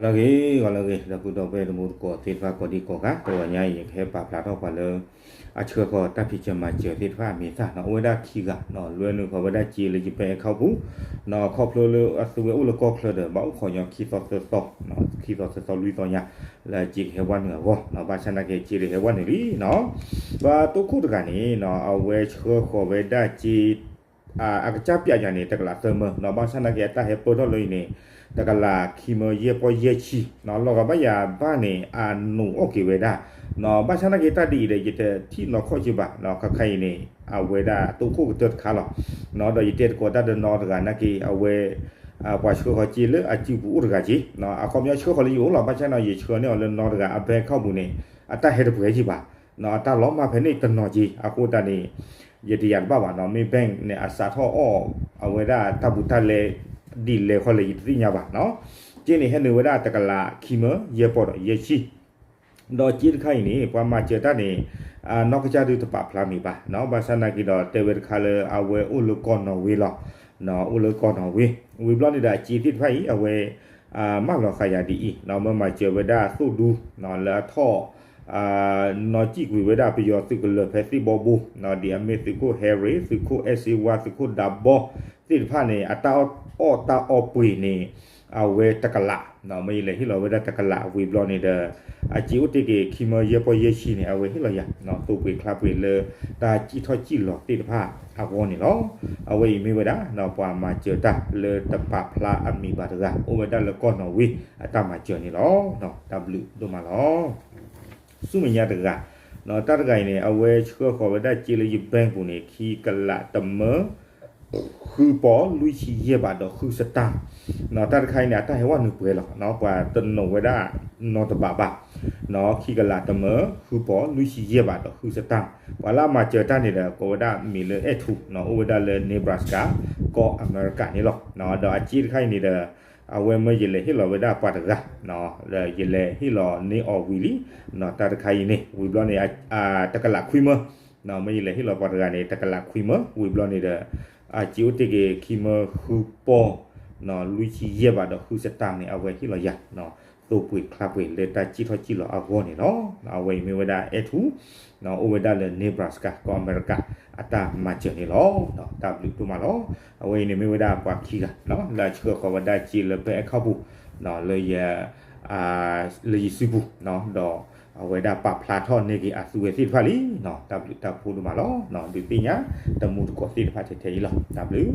ဂ့ၤဂီၤလၢအဂ့ၤ ဒီပုၢ်ဒီဝဲၢ်တံၤသကိးသ့ၣ်တဖၣ်ကိးဒံကိးဂၤ တဂီၤညါအံၤ ယကဟဲပာ်ဖျါထီၣ်ပှၤလၢ အဆှၢဃီၤတၢ်ဖံးစၢၤမၤစၢၤသ့ၣ်တဖၣ်အမံၤအသၣ်နီၤ အိၣ်ဝဲဒၣ်ခံဂၤနီၤ လွဲနုာ်ဃီၤဝဲဒၣ်စ့လၢယဘဲအခီၣ်ပူၤနီၤ ခီဖျိလၢအသုဝဲအိၣ်လၢကီၢ်ချၢဒီး ဘၣ်အိၣ်ခိးညီခံသီသၢသီ ခံသီသၢသီလွံၢ်သီညါ လၢအစ့ကဟဲဝဲနုာ်အဂီၢ်နီၤ ဘၣ်ဆၣ်နာ်က့အစ့တဟဲဝဲနုာ်လံနီၤ ပှၤတိခိၣ်တဂၤန့ၣ်နီၤ အဝဲဆှၢဃီၤဝဲဒၣ်စ့ အကစၢ်ပျးယၤန့ၣ် တကလးသၢမၢနီၤ ဘၣ်ဆၣ်နာ်က့အတၢ်ဟဲပၢၢ်ထီၣ်လၢအံၤန့ၣ် တကလးခံမၢယဲၢ်ပီၢ်ယဲၢ်ဆံနီၤ လီၤဂာ်ဘၣ်ယၤဘၣ်န့ၣ် အနိးအီၣ်က့ၤဝဲဒၣ်နီၤ ဘၣ်ဆၣ်နာ်က့တၢ်ဒ်အံၤဒီး ယတထံၣ်နီၤခီၣ်က့ဘၣ်နီၤ ခါခါအံၤန့ၣ် အဝဲဒၣ်တိခိၣ်ကတၢၢ်တခါလီၤနီၤ ဒီးယတဲသကိးတၢ်ဒီးနီတဂၤနာ်က့ အဝဲ ပှၤဆှၢဃီၤစ့လၢအစုပူၤအိၣ်တဂၤက့နီၤ အခီပညီဆှၢဃီၤလၢယအိၣ်လီၤ ဘၣ်ဆၣ်နီၤ ယဆှၢန့ၢ်အီၤလၢနီတဂၤအဘဲအခီၣ်ပူၤန့ၣ် အတၢ်ဟဲတပှဲၤက့ဘၣ် အတၢ်လီၤမၢ်ဖဲန့ၣ်တနီၤက့ အဃိသတးန့ၣ် ယတယာ်တဘၣ်ဘၣ်နီၤ မ့ၢ် bank န့ၣ် အစးထီၣ်အီၣ်အဝဲဒၣ်တၢ်ဘူးတၢ်လဲ ဒ်လဲၣ်ခီလဲၣ် ယတသ့ၣ်ညါဘၣ်နီၤ စ့န့ၣ်ဟဲနုာ်ဝဲဒၣ်တကလးခံမၢယဲၢ်ပီၢ်ဒီးယဲၢ်ဆံ ဒီးစ့တခါအံၤန့ၣ် ပှၤမၤစၢၤတၢ်န့ၣ် နီၢ်ကစၢ်ဒုးတပာ်ဖျါမံၤဘၣ်နီၤ ဘၣ်ဆၣ်နာ်က့ဒီး တဲဝဲတခါလၢအဝဲအိၣ်လၢကီၢ်နီၣ်ဝ့လီၤ အိၣ်လၢကီၢ်နီၣ်ဝ့ ဝံၤဘျီန့ၣ်ဒီးအစ့သ့ၣ်တဖၣ်အံၤ အဝဲ မၢလီၤဃာ်ယၤဒ်အံၤနီၤ မၢမၤစၢၤဝဲဒၣ်သိၣ်ဒူနီၤ လၢအထီၣ် နီၢ်စံၣ်ကွံာ်ဝဲဒၣ်ပယီၤသုးကလၢၤဖဲသ့ၣ်ဘီဘိနီၤ ဒ်အမ့ၢ်သုးခိၣ်ဟဲရ့ၣ် သုးခိၣ်အဲၣ်စ့ဝါ သုးခိၣ်ဒးဘီသ့ၣ်တဖၣ်န့ၣ် အတၢ်အီၣ်တၢ်အီပှ့ၤန့ၣ် အဝဲတကလး မ့ၢ်ယလဲၤဟ့ၣ်လီၤဝဲဒၣ်တကလးဝံၤဘျီန့ၣ်ဒီး အစ့အိၣ်တ့ၢ်က့ၤခံမၢယဲၢ်ပီၢ်ယဲၢ်ဆံန့ၣ် အဝဲဟ့ၣ်လီၤယၤ သိပှ့ၤချါပှ့ၤလၢတၢ်စံၣ်ထီၣ်စံၣ်လီၤသ့ၣ်တဖၣ်အဂီၢ်န့ၣ်လီၤ. အဝဲအံၤမ့ၢ်ဝဲဒၣ် ပှၤမၤစၢၤတၢ်လၢတပာ်ဖျါအမံၤဘၣ်တဂၤ အိၣ်ဝဲဒၣ်လၢကီၢ်နီၣ်ဝ့အတၢ်မၤစၢၤန့ၣ်လီၤ. တၢ်ဘျုးဒိၣ်မးလီၤ. ဆူမဲာ်ညါတဂၤ တၢ်တဂၤအံၤန့ၣ် အဝဲဆှၢဃီၤဝဲဒၣ်စ့လၢယ bank ပူၤန့ၣ် ခံကလးတမၢ ဃုပီၢ်လွံၢ်ဆံယဲၢ်ဘးဒီးဃုစတၢၢ် တၢ်တခါအံၤန့ၣ် အတၢ်ဟဲဝဲနုာ်ပှဲၤလီၤ. ပှၤတနိးဝဲဒၣ်နီတဘးဘၣ် ခံကလးတမၢ ဃုပီၢ်လွံၢ်ဆံယဲၢ်ဘးဒီးဃုစတၢၢ် ပှၤလၢအမၤစၢၤတၢ်န့ၣ်ဒီး ကိးဝဲဒၣ်မံၤလၢအဲၣ်ထူ အိၣ်ဝဲဒၣ်လၢ Nebraska ကီၢ်အမဲရကၤန့ၣ်လီၤ. ဒီးအစ့တခါအံၤန့ၣ်ဒီး အဝဲမၢယလဲၤဟ့ၣ်လီၤဝဲဒၣ်ပှၤတဂၤ ဒီးယလဲၤဟ့ၣ်လီၤန့ၢ်အီၤဝံၤလံ တၢ်တခါအံၤန့ၣ် ဝံၤဘျီန့ၣ် တကလးခွံမၢ မၢယလဲၤဟ့ၣ်လီၤပှၤတဂၤန့ၣ် တကလးခွံမၢ ဝံၤဘျီန့ၣ်ဒီး အစ့အိၣ်တ့ၢ်က့ၤခံမၢဃုပီၢ် လွံၢ်ဆံယဲၢ်ဘးဒီးဃုစတၢၢ်န့ၣ် အဝဲဟ့ၣ်လီၤယၤ သိပှ့ၤချါပှ့ၤလၢတၢ်စံၣ်ထီၣ်စံၣ်လီၤအဂီၢ်န့ၣ်လီၤ. အဝဲအံၤမ့ၢ်ဝဲဒၣ်အဲၣ်ထူ အိၣ်ဝဲဒၣ်လၢ Nebraska ကီၢ်အမဲရကၤ အတၢ်မၤစၢၤန့ၣ်လီၤ. တၢ်ဘျုးဒိၣ်မးလီၤ. အဝဲအံၤန့ၣ်မ့ၢ်ဝဲဒၣ်ပှၤခံဂၤ လၢအဆှၢဃီၤဝဲဒၣ်စ့လၢ bank account ပူၤ လၢယ လၢယစုပူၤ ဒီးအဝဲဒၣ်ပာ်ဖျါထီၣ်န့ၢ်က့ၤအသုဝဲသ့ၣ်တဖၣ်လံ. တၢ်ဘျုးတၢ်ဖှိၣ်ဒိၣ်မးလီၤ. ဒုးသ့ၣ်ညါ တမူတကိးသ့ၣ်တဖၣ်ထဲထဲအံၤလီၤ. တၢ်ဘျုး